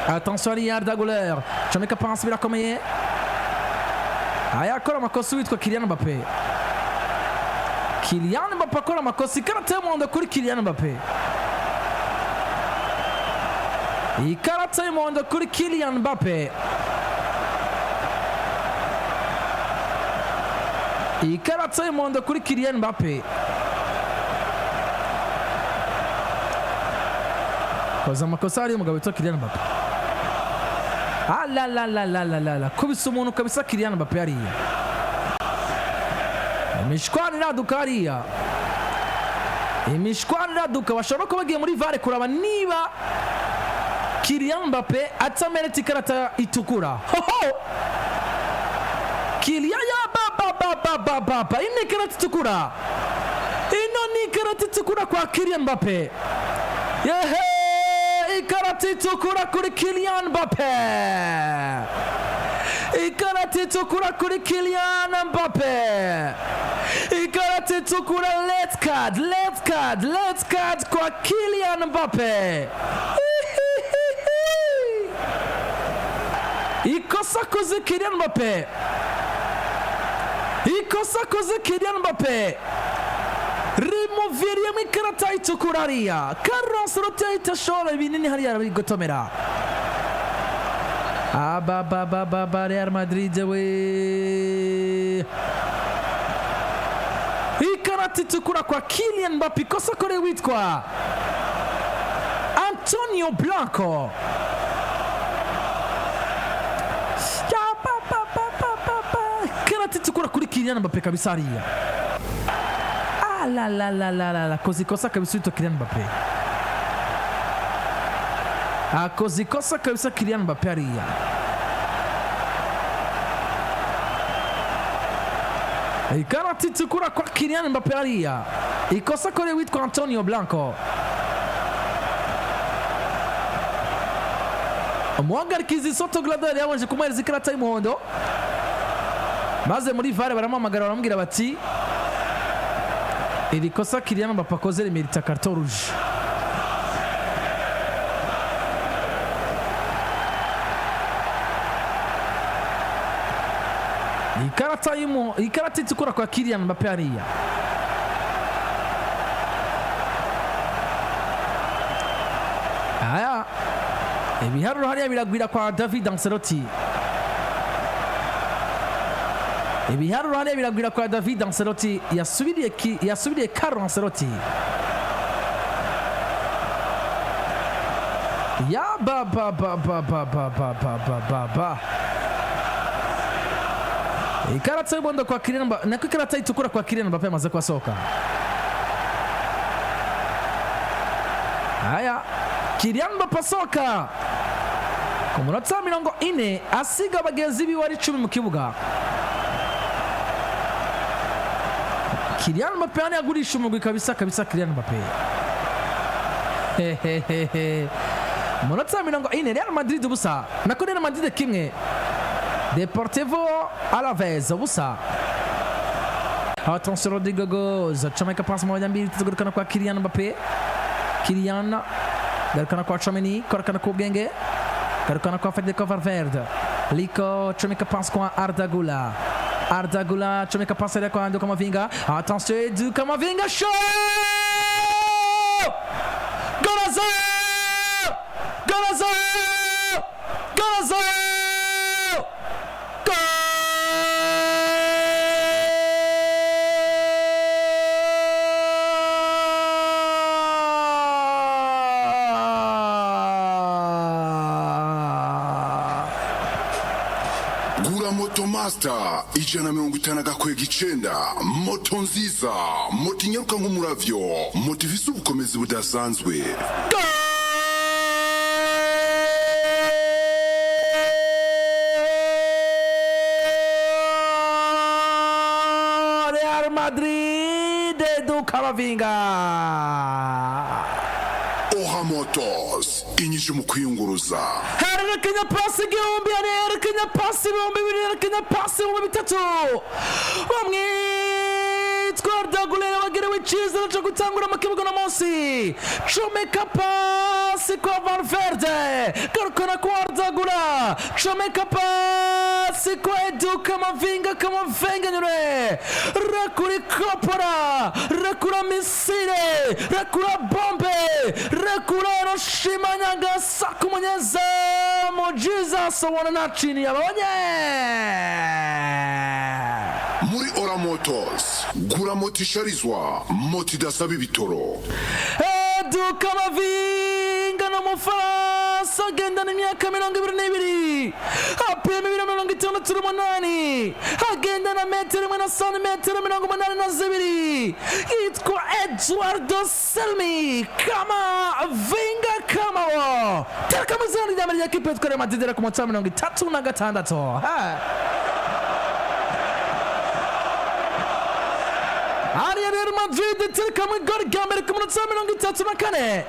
Attention hariya Arda Güler comeka pansi, birakomeye. Aya akora amakosa witwa Kylian Mbappe. Kylian Mbappe akora amakosa, ikarata y'umuhondo kuri Kylian Mbappe, ikarata y'umuhondo kuri Kylian Mbappe, ikarata y'umuhondo kuri Kylian Mbappe. Koza amakosa hariya umugabo witwa Kylian Mbappe. Alalalalala, kubisa umuntu kabisa Kylian Mbappe hariya, imishwano iraduka hariya, imishwano iraduka. Bashobora no kuba bagiye muri VAR kuraba niba Kylian Mbappe atameretse ikarata itukura. Hoho, Kylian ya ba ba ba ba ba ba ba, ino ikarata itukura, ino ni ikarata itukura kwa Kylian Mbappe. Yehe, ikarata itukura kuri Kylian Mbappe, ikarata itukura kuri Kylian Mbappe, ikarata itukura, red card, red card, red card kwa Kylian Mbappe. Ikosa akoze Kylian Mbappe, ikosa akoze Kylian Mbappe rimuviriyemo ikarata itukura hariya. Carlo Ancelotti ahita ashora ibinini hariya, arabigotomera. Ababababa, Real Madrid we, ikarata itukura kwa Kylian Mbappe, ikosa akorewe witwa Antonio Blanco. Ya, ba, ba, ba, ba, ba, ba. Ikarata itukura kuri Kylian Mbappe kabisa hariya. Ah la la la la la la, koze ikosa kabisa witwa Kylian Mbappe, akoze ikosa kabisa Kylian Mbappe hariya. Ikarata itukura kwa Kylian Mbappe hariya, ikosa akorewe witwa Antonio Blanco. Umuhagarikizi Soto Gladwell yabanje kumuhereza ikarata y'umuhondo, maze muri VAR baramuhamagara, baramubwira bati iri kosa Kylian Mbappe akoze rimerita carton rouge. Ikarata itukura kwa Kylian Mbappe hariya. Aya ibiharuro hariya biragwira kwa David Ancelotti, ibiharuro hariya biragwira kwa David Ancelotti. Yasubiriye yasubiriye Carlo Ancelotti. Ya ba ba ba ba ba ba ba ba ba ba ba, ikarata y'umuhondo kwa Kylian Mbappe, nako ikarata itukura kwa Kylian Mbappe yamaze kubasohoka. Haya, Kylian Mbappe asohoka ku munota wa 40, asiga bagenzi biwe ari 10 mu kibuga. Kylian Mbappe hano yagurisha umugwi kabisa kabisa. Kylian Mbappe hehehehe, umunota wa 40, Real Madrid ubusa, nako Real Madrid 1, Deportivo Alaves ubusa. Attention, Rodrigo Goes acomeka pasi mu bajyambere, tugarukana kwa Kylian Mbappe. Kylian garukana kwa Tchouaméni, korokana ku bwenge, garukana kwa Federico Valverde. Liko comeka pasi kwa Arda Güler. Arda Güler comeka pasi hariya kwa Edu Camavinga. Attention, Edu Camavinga shot! Golazo! Golazo! Golazo! Goal! Gura moto Master 150.9, moto nziza, moto inyaruka nk'umuravyo, moto ifise ubukomezi budasanzwe. Gol! Real Madrid, Edu Camavinga. Oha Motors, inyishu mu kwiyunguruza. Hererekanya pasi 1000, hererekanya pasi 2000, hererekanya pasi 3000. Bamwitwa Witwa Arda Güler wagiriwe icizere co gutangura mu kibuga uno munsi. Comeka pasi kwa Valverde, garukana kwa Arda Güler, comeka pasi kwa Edu Kamavinga, Kamavinga nyure rakuri kopora, rakura misile, rakura bombe, rakura Hiroshima Nyagasaki, umunyezamu Jesus ubona nta kintu yabonye. Muri Ora Motors, gura moto isharizwa, moto idasaba ibitoro. Edu Kamavinga ni umufaransa agendana imyaka 22, apima ibiro 68, agendana metero 1 na santimetero 82, yitwa Eduardo Selmi Kamavinga. Kamawo tereka mu izina rya mbere rya kipe yitwa Real Madrid ku munota wa 36. Ha. Hariya Real Madrid itereka mu igori rya mbere ku munota wa 34.